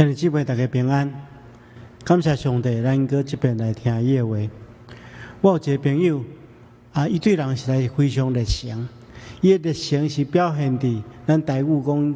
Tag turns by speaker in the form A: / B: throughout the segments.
A: 兄弟姊妹，大家平安。感謝上帝，咱閣這遍來聽伊的話。我有一個朋友，啊，伊對人實在是非常熱誠。伊的熱誠是表現佇咱台語講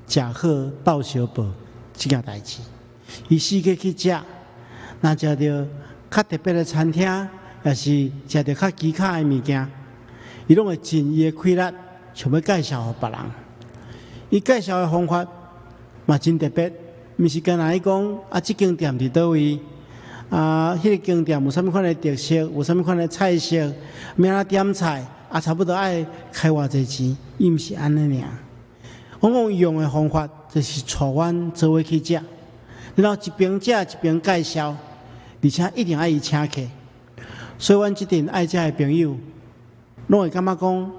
A: 食好鬥相報這件代誌。伊四界去食，若食著較特別的餐廳，抑是食著較奇巧的物件，伊攏會盡伊的氣力，想欲介紹予別人。伊介紹的方法嘛真特別。毋是干焦伊講啊，這間店佇佗位？啊，彼个間店有啥物款的特色？有啥物款的菜色？欲按怎點菜？啊，差不多愛開偌濟錢？伊毋是按呢爾。往往伊用的方法就是帶阮做伙去食，然後一邊食一邊介紹，而且一定愛伊請客。所以，阮這陣愛食的朋友，攏會感覺講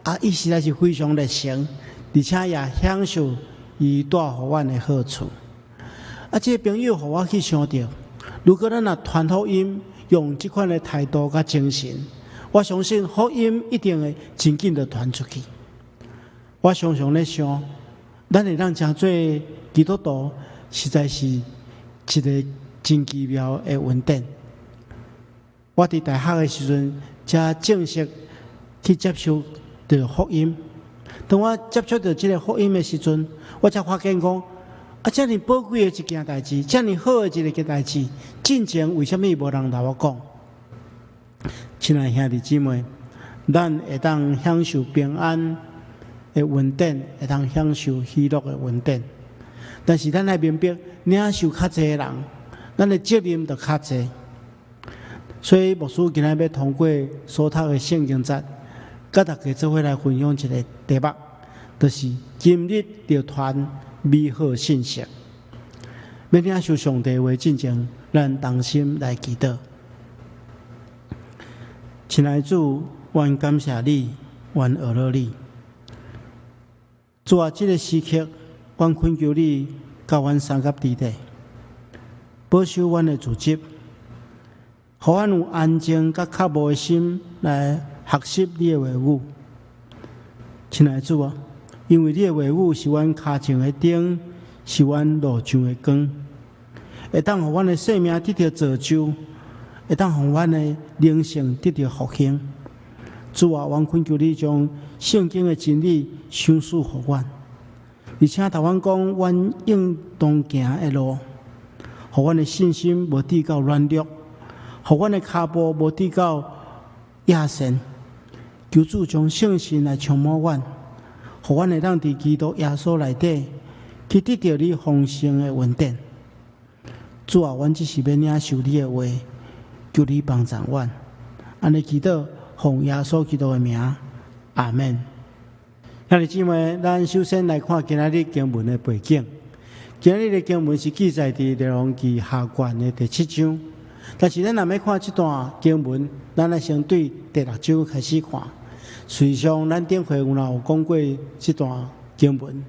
A: 啊，伊實在是非常熱誠，而且也享受伊帶予阮的好處。啊！這個朋友予我去想著，如果咱若傳福音，用這款的態度佮精神，我相信福音一定會真緊就傳出去。我常常咧想，咱會當成做基督徒，實在是一個真奇妙的恩典。我佇大學的時陣，才正式去接受著福音。當我接觸著這個福音的時陣，我才發現講，啊，遮爾寶貴的一件代誌，遮爾好的一个代誌，進前為啥物無人來我講？親愛兄弟姊妹，咱會當享受平安的恩典，會當享受喜樂的恩典。但是咱愛明白，領受較濟的人，咱的責任就較濟。所以牧師今仔欲通過所讀的聖經節，佮大家做伙來分享一個題目，就是今日著傳美好信息。欲領受上帝話進前，咱同心來祈禱。親愛主，阮感謝你，阮阿樂你。主啊，這個時刻，阮懇求你，佮阮相佮佇咧，保守阮的組織，予阮有安靜佮渴慕的心來學習你的話語。親愛主啊，因為你的話語是阮跤前的燈，是阮路上的光，會當予阮的生命得著造就，會當予阮的靈性得著復興。主啊，阮懇求你將聖經的真理賞賜予阮，而且共阮講阮應當行的路，予阮的信心無致到軟弱，予阮的跤步無致到野神。求主將聖神來充滿阮，予阮會當佇基督耶穌內底去得著你豐盛的恩典。主啊，阮只是欲領受你的話，求你幫助阮。按呢祈禱，奉耶穌基督的名，阿門。兄弟姊妹，咱首先來看今仔日經文的背景。今仔日的經文是記載佇列王紀下卷的第七章。但是咱若欲看這段經文，咱愛先對第六章開始看。事實上，咱頂回有講過這段經文。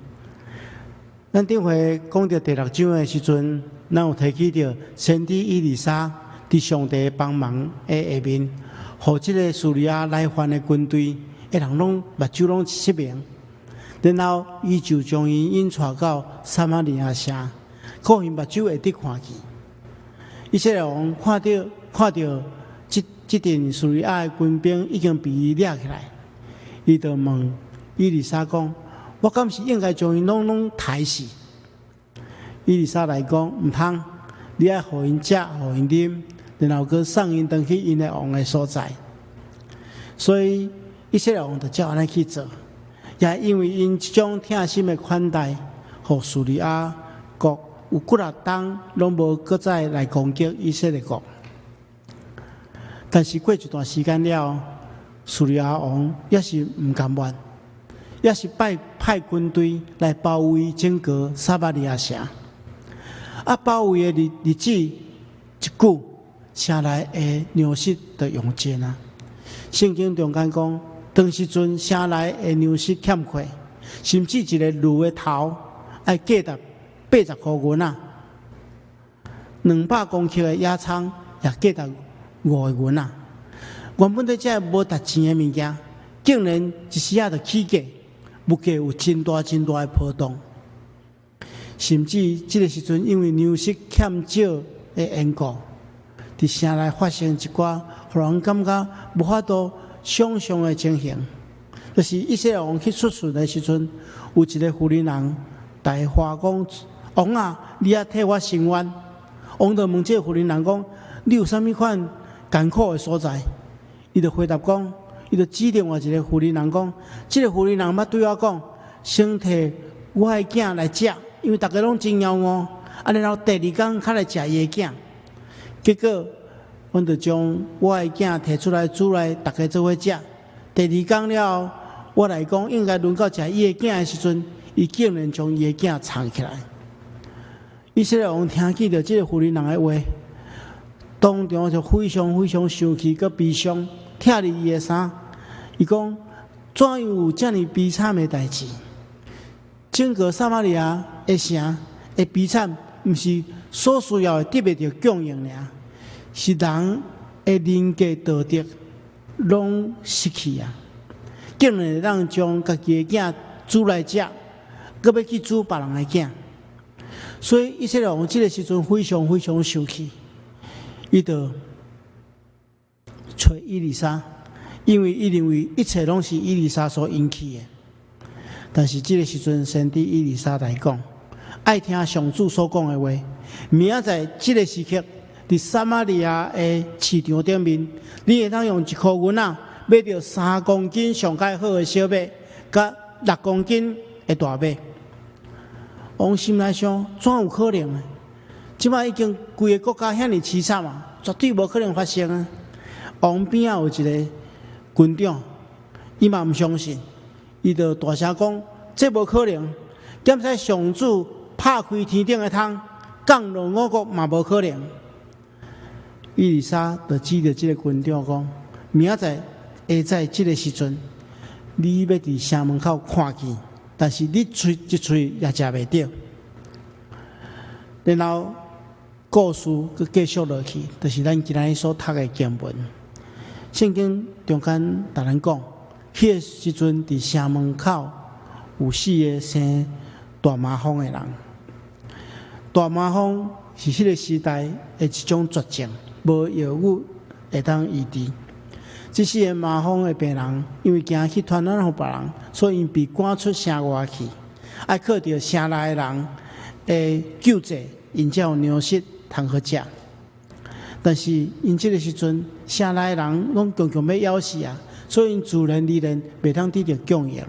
A: 咱頂回講著第六章的時陣，咱有提起著先知以利沙佇上帝幫忙的下面，予這個敘利亞來犯的軍隊，的人攏目睭攏失明。然後，伊就將𪜶引帶到撒瑪利亞城，予𪜶目睭會得看見。以色列王看著這陣敘利亞的軍兵已經被伊掠起來，伊就問以利沙講：我敢是應該將𪜶攏攏刣死？以利沙來講：毋通，你愛予𪜶食，予𪜶啉，然後閣送𪜶轉去𪜶的王的所在。所以以色列王就照按呢去做，也因為𪜶這種疼心的款待，予敘利亞國有幾若冬攏無閣再來攻擊以色列國。但是過一段時間了，敘利亞王猶是毋甘願，猶是派軍隊來包圍整個撒瑪利亞城。啊，包圍的日子一久，城內的糧食就用盡啊。聖經中間講，當時陣城內的糧食欠缺，甚至一個驢的頭愛價值80箍銀仔，200公克的野蔥也價值5個銀仔。原本佇遮無值錢的物件，竟然一時仔就起價，物價有真大真大的波動。甚至這个時陣因為糧食欠少的緣故，佇城內發生一寡，予人感覺無法度想像的情形。就是以色列王去出巡的時陣，有一个婦人人來話講：王啊，你愛替我伸冤。王就問這个婦人人講：你有啥物款艱苦的所在？伊就回答講，伊就指另外一个婦人人講：這个婦人人捌對我講，先提我的囝來食，因為逐家攏真枵餓。啊，然後第二工較來食伊的囝。結果，阮就將我的囝提出來煮來，逐家做伙食。第二工了後，我來講應該輪到食伊的囝的時陣，伊竟然將伊的囝藏起來。以色列王聽見著這个婦人人的話，當場就非常非常生氣，閣悲傷，拆離伊的衫。伊講：怎樣有遮爾悲慘的代誌？整個撒瑪利亞的城的悲慘，毋是所需要的得袂著供應爾，是人的人格道德攏失去啊！竟然會當將家己的囝煮來食，閣欲去煮別人的囝。所以以色列王這个時陣非常非常生氣，伊就揣以利沙，因為伊認為一切攏是以利沙所引起的。但是這个時陣，先知以利沙來講，愛聽上主所講的話。明仔載這个時刻，佇撒瑪利亞的市場頂面，你會當用一箍銀仔買著3公斤上蓋好的小麥，佮6公斤的大麥。王心內想，怎有可能呢？這擺已經規个國家遐爾淒慘啊，絕對無可能發生啊！王邊仔有一个軍長，伊嘛毋相信，伊就大聲講：這無可能！敢使上主拍開天頂的窗，降落五穀嘛無可能。以利沙就指著這个軍長講：明仔載下載這个時陣，你欲佇城門口看見，但是你喙一喙也食袂著。然後故事閣繼續落去，就是咱今仔日所讀的經文。聖經中間共咱講，彼个時陣佇城門口有四个生大麻風的人。大麻風是彼个時代的一種絕症，無藥物會當醫治。這四个麻風的病人，因為驚去傳染予別人，所以𪜶被趕出城外去，愛靠著城內的人的救濟，𪜶才有糧食通好食。但是𪜶這个時陣，城內的人攏強強欲枵死啊，所以𪜶自然而然袂當得著供應。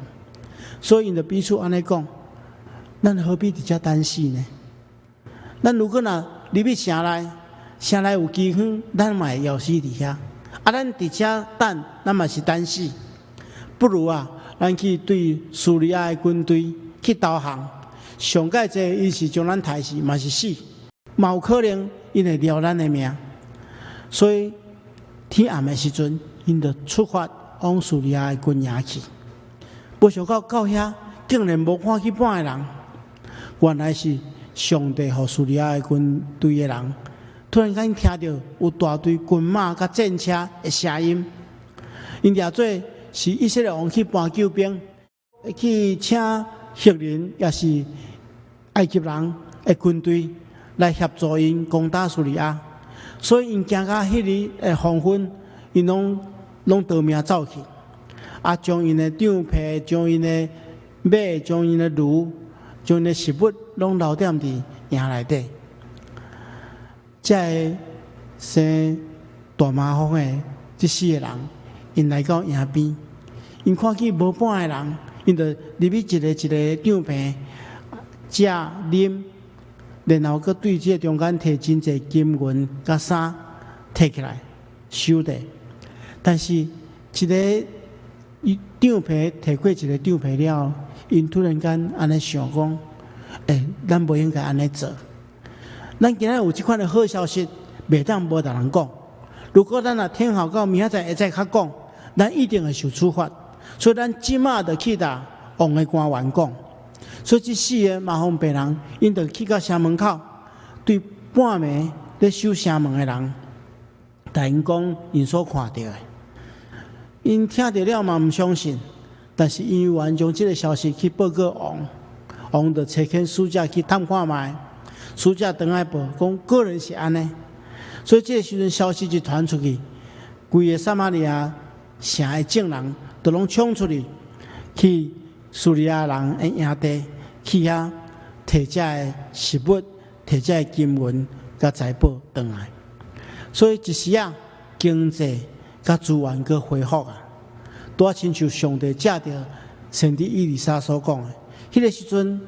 A: 所以𪜶就彼此按呢講：咱何必佇遮等死呢？咱如果若入去城內，城內有饑荒，咱嘛會枵死佇遐。啊，咱佇遮等，咱嘛是等死。不如啊，咱去對敘利亞的軍隊去投降。上蓋濟，𪜶是將咱刣死，嘛是死，嘛有可能𪜶會饒咱的命。所以天暗的時陣，𪜶就出發往敘利亞的軍營去。無想到到遐，竟然無看見半个人。原來是上帝予敘利亞的軍隊的人，突然間聽著有大隊軍馬佮戰車的聲音，𪜶掠做是以色列王去搬救兵，去請赫人抑是埃及人的軍隊來協助𪜶攻打敘利亞，所以𪜶驚到彼日的黃昏，𪜶攏攏逃命走去，啊，將𪜶的帳篷、將𪜶的馬、將𪜶的驢、將𪜶的食物攏留踮佇營內底。這个生大麻風的這四个人，𪜶來到營邊，𪜶看見無半个人，𪜶就入去一个一个帳篷食啉，然後閣對這个中間提真濟金銀佮衫提起來收著。但是一个帳篷提過一个帳篷了後，𪜶突然間按呢想講：欸，咱無應該按呢做。咱今仔有這款的好消息，袂當無逐人講。如果咱若聽候到明仔載下載較講，咱一定會受處罰。所以咱這馬就去共王的官員講。所以這四个麻風病人，𪜶就去到城門口，對半暝咧守城門的人，共𪜶講𪜶所看著的。𪜶聽著了嘛毋相信，但是𪜶猶原將這个消息去報告王，王就差遣使者去探看覓，使者轉來報講果然是按呢。所以這个時陣消息一傳出去，規个撒瑪利亞城的眾人都攏衝出去，去敘利亞人的營地，去遐提這个食物、提這个金銀佮財寶轉來。所以一時仔經濟佮資源閣恢復啊，拄仔親像上帝藉著先知以利沙所講的，彼个時陣，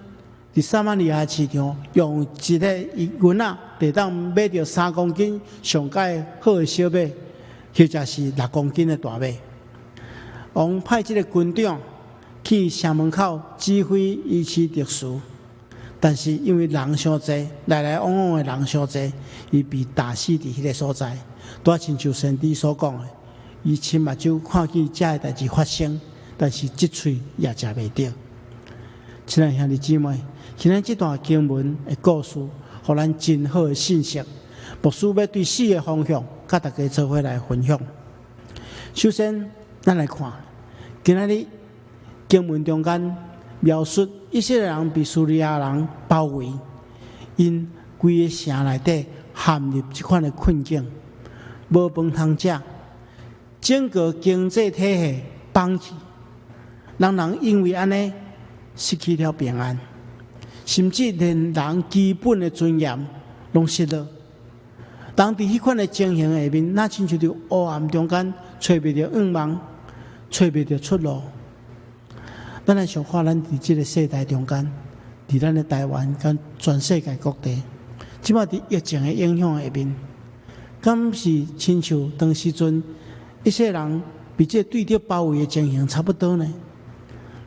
A: 佇撒瑪利亞市場用一個銀仔，會當買著3公斤上蓋好的小米，或者是6公斤的大米。王派這个軍長去城門口指揮伊持秩序，但是因為人傷濟，來來往往的人傷濟，伊被打死佇彼个所在。拄仔親像先知所講的，伊親目睭看見這个代誌發生，但是一喙也食袂著。親愛兄弟姊妹，今仔這段經文的故事，予咱真好的信息。牧師欲對四个方向，佮大家做伙來分享。首先，咱來看今仔日經文中間描述以色列人被敘利亞人包圍，𪜶規个城內底陷入這款的困境，無飯通食，整個經濟體系崩去，人人因為按呢失去了平安，甚至連人基本的尊嚴攏失落。當佇彼款的情形下面，若親像佇黑暗中間揣袂著向望，揣袂著出路。咱來想看，咱佇這个世代中間，佇咱的台灣佮全世界各地，這擺佇疫情的影響下面，敢是親像當時陣以色列人被這個對敵包圍的情形差不多呢？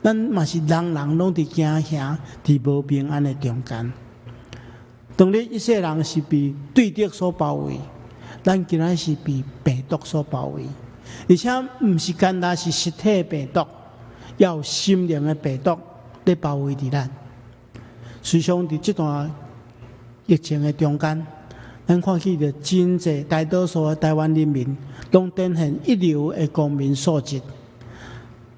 A: 咱嘛是人人攏佇驚嚇，佇無平安的中間。當日以色列人是被對敵所包圍，咱今仔是被病毒所包圍，而且毋是干焦是實體的病毒，也有心靈的病毒咧包圍佇咱。事實上，佇這段疫情的中間，咱看見著真濟大多數的台灣人民，攏展現一流的公民素質。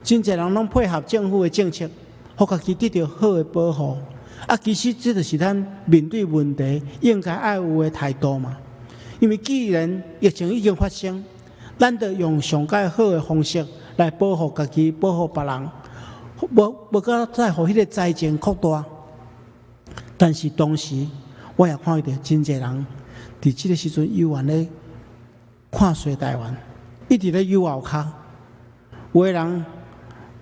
A: 真濟人攏配合政府的政策，予家己得著好的保護。啊，其實這就是咱面對問題應該愛有的態度嘛。因為既然疫情已經發生，咱就用上蓋好的方式來保護家己，保護別人，無無閣再予彼个災情擴大。但是同時，我也看著真濟人佇這个時陣猶原咧看衰台灣，一直咧搝後跤。有的人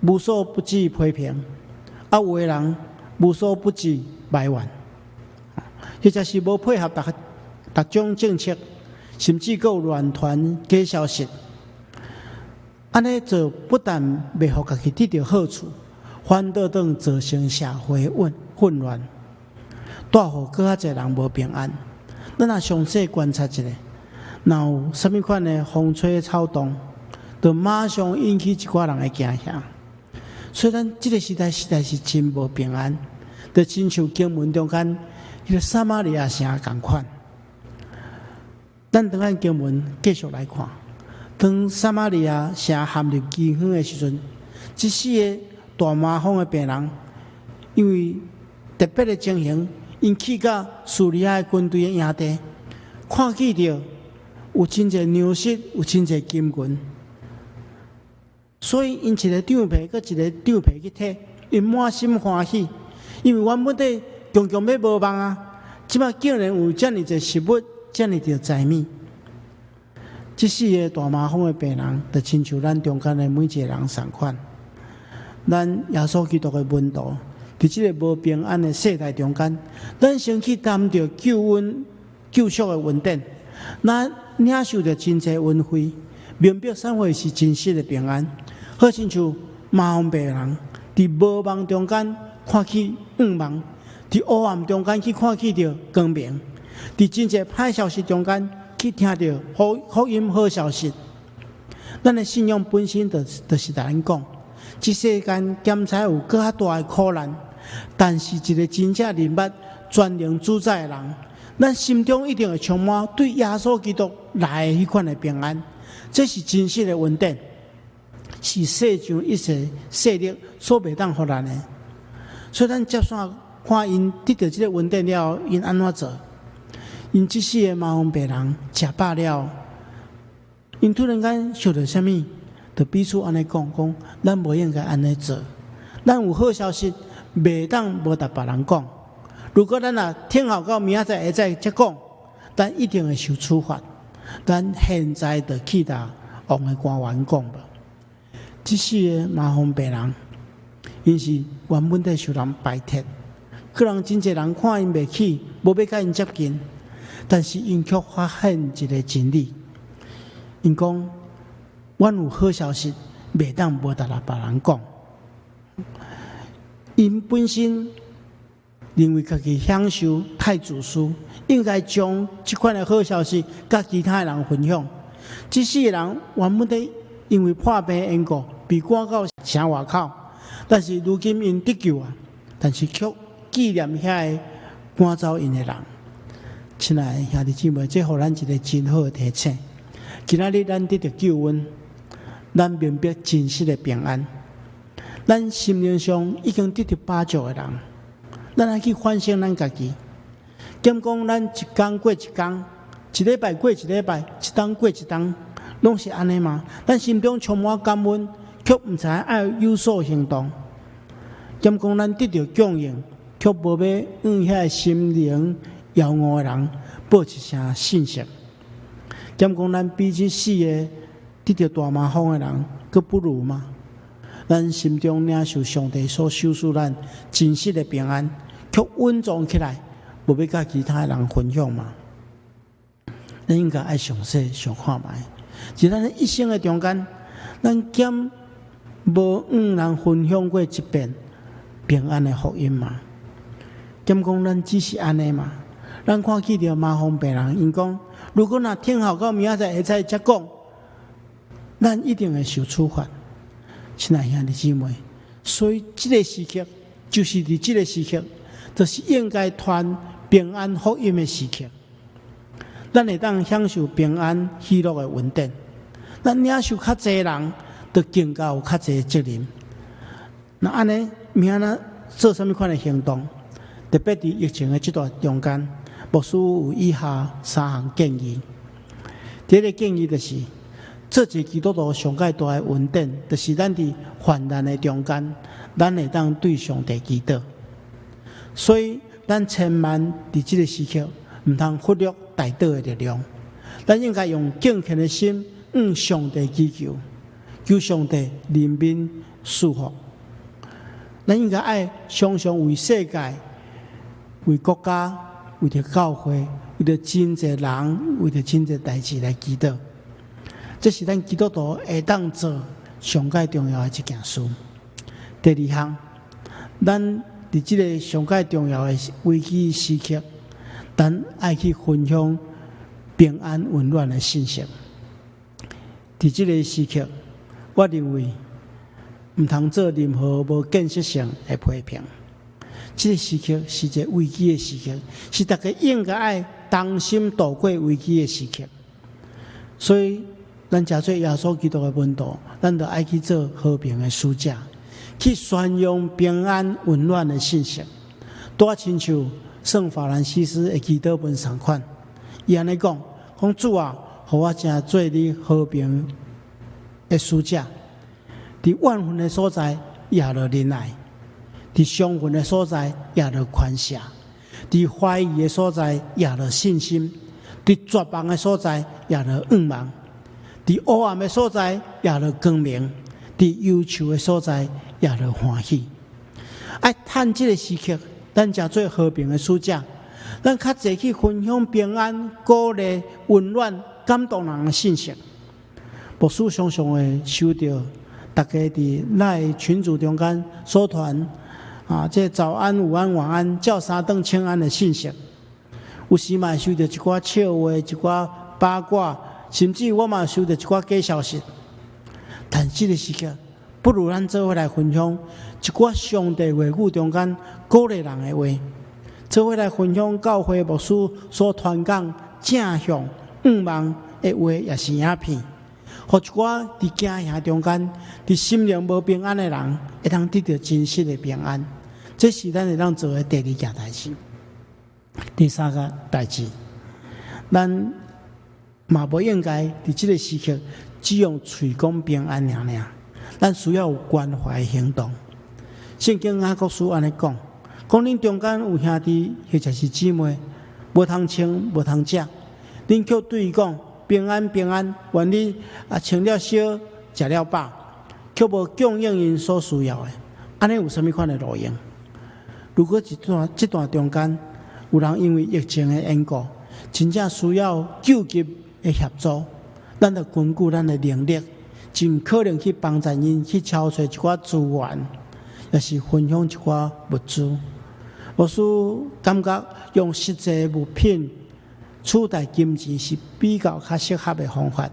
A: 無所不至批評，啊，有的人無所不至埋怨，或者是無配合逐逐種政策，甚至閣有亂傳假消息。按呢做不但袂予家己得著好處，反倒轉造成社會混亂，帶予閣較濟人無平安。咱若詳細觀察一下，若有啥物款的風吹草動，就馬上引起一寡人的驚嚇。所以咱這个時代實在是真無平安，就親像經文中間彼个撒瑪利亞城仝款。咱轉來經文繼續來看，當撒瑪利亞城陷入饑荒的時陣，這四个大麻風的病人，因為特別的情形，𪜶去到敘利亞的軍隊的營地，看見著有真濟糧食，有真濟金銀。所以，𪜶一个帳篷，閣一个帳篷去提，𪜶滿心歡喜，因為原本底強強欲無望啊，這擺竟然有遮爾濟食物，遮爾濟財物。這四个大麻風的病人，就親像咱中間的每一个人仝款。咱耶穌基督的門徒，佇這个無平安的世代中間，咱先去擔著救恩、救贖的恩典，咱領受著真濟恩惠，明白啥物是真實的平安。好親像麻風病人，佇無望中間看起向望，佇黑暗中間去看見著光明，佇真濟歹消息中間去聽著福音好消息。咱的信仰本身就是共咱講，這世間檢查有閣較大的苦難，但是一个真正認捌全能主宰的人，咱心中一定會充滿對耶穌基督來的彼款的平安，這是真實的恩典，是世上一切勢力所袂當予咱的。所以，咱接續看𪜶得著這个恩典了後，𪜶按怎做？𪜶這四个麻風病人食飽了，𪜶突然間想著啥物，就彼此按呢講，講咱無應該按呢做。咱有好消息，袂當無共別人講。如果咱若等候到明仔載下早才講，咱一定會受處罰。咱現在就去共王的官員講吧。這四个麻風病人，𪜶是原本佇受人排斥，可能真濟人看𪜶袂起，無欲共𪜶接近，但是𪜶卻發現一个真理。𪜶講：阮有好消息，袂當無共別人講。𪜶本身認為家己享受太自私，應該將這款的好消息佮其他的人分享。這四个人原本佇因為破病緣故，被趕到城外口，但是如今𪜶得救啊！但是卻紀念遐个趕走𪜶的人。親愛的兄弟姊妹，這予咱一个真好的提醒。今仔日咱得著救恩，咱明白真實的平安。咱心靈上已經得著飽足的人，咱愛去反省咱家己。敢講咱一工過一工，一禮拜過一禮拜，一冬過一冬，攏是按呢嗎？咱心中充滿感恩，卻毋知愛有所行動。敢講咱得著供應，卻無欲向遐心靈枵餓的人報一聲信息。敢講咱比這四个得著大麻風的人，閣不如嗎？咱心中領受上帝所賞賜咱真實的平安，卻隱藏起來，無欲佮其他的人分享嗎？咱應該愛詳細想看覓。佇咱一生的中間，咱敢無向人分享過一遍平安的福音嗎？敢講咱只是按呢嗎？咱看見著麻風病人，𪜶講：如果若等候到明仔載下早才講，咱一定會受處罰。親愛兄弟姊妹，所以這个時刻就是佇這个時刻，就是應該傳平安福音的時刻。咱會當享受平安喜樂的恩典。咱領受較濟人，就更加有較濟責任。那按呢，明仔做啥物款的行動？特別佇疫情的這段中間，牧師有以下三項建議。第一个建議就是，做一个基督徒上蓋大的恩典，就是咱佇患難的中間，咱會當對上帝祈禱。所以，咱千萬佇這个時刻，毋通忽略代禱的力量。咱應該用敬虔的心，向上帝祈求，求上帝憐憫賜福。咱應該愛常常為世界、為國家、為著教會、為著真濟人、為著真濟代誌來祈禱。這是咱基督徒會當做上蓋重要的一件事。第二項，咱佇這个上蓋重要的危機時刻，咱愛去分享平安溫暖的信息。佇這个時刻，我認為毋通做任何無建設性的批評。這个時刻是一个危機的時刻，是大家應該愛同心度過危機的時刻。所以，咱誠做耶穌基督的門徒，咱就愛去做和平的使者，去宣揚平安溫暖的信息。拄仔親像聖法蘭西斯的祈禱文仝款，伊按呢講：講主啊，予我成做你和平的使者，佇怨恨的所在，掖落仁愛；佇傷痕的所在，掖落寬赦；佇懷疑的所在，掖落信心；佇絕望的所在，掖落盼望；佇黑暗的所在，掖落光明；佇憂愁的所在，掖落歡喜。愛趁這个時刻，咱誠做和平的使者，咱較濟去分享平安、鼓勵、溫暖、感動人的信息。牧師常常會收著大家佇 LINE 群組中間所傳啊，這早安、午安、晚安，照三頓請安的信息。有時嘛會收著一寡笑話、一寡八卦，甚至我嘛收著一寡假消息。但這个時刻，不如咱做伙來分享一寡上帝話語中間鼓勵人的話，做伙來分享教會牧師所傳講正向、盼望的話，抑是影片，予一寡佇驚嚇中間、佇心靈無平安的人，會當得著真實的平安。這這是咱會當做的第二件代誌。第三個代誌，咱嘛無應該佇這个時刻只用喙講平安爾爾，咱需要有關懷行動。聖經雅各書按呢講，講恁中間有兄弟或者是姊妹，無通穿，無通食，恁卻對伊講平安平安，願你啊穿了燒，食了飽，卻無供應𪜶所需要的，按呢有啥物款的路用？如果這段中間有人因為疫情的緣故，真正需要救急的協助，咱就根據咱的能力，盡可能去幫助𪜶去籌措一寡資源，抑是分享一寡物資。牧師感覺用實際物品取代金錢是比較較適合的方法。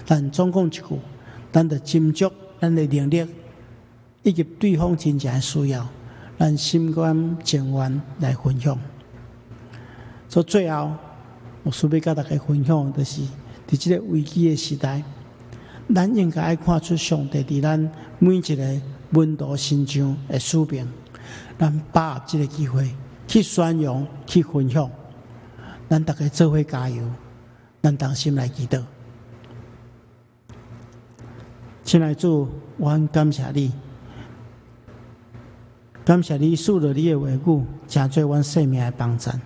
A: 但總講一句，咱著斟酌咱的能力，以及對方真正的需要，咱心甘情願來分享。所以最後，牧師欲佮大家分享，就是佇這个危機的時代，咱應該愛看出上帝佇咱每一个門徒身上的使命，咱把握這个機會去宣揚、去分享。咱大家做伙加油，咱同心來祈禱。親愛主，阮感謝你，感謝你賜予你的話語，成做阮生命的幫贊。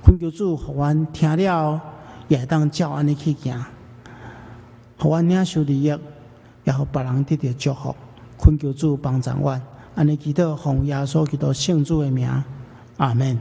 A: 懇求主，予阮聽了也會當照按呢去行，予阮領受利益，也予別人得著祝福。懇求主幫助阮，按呢祈禱，奉耶穌基督聖子的名，阿門。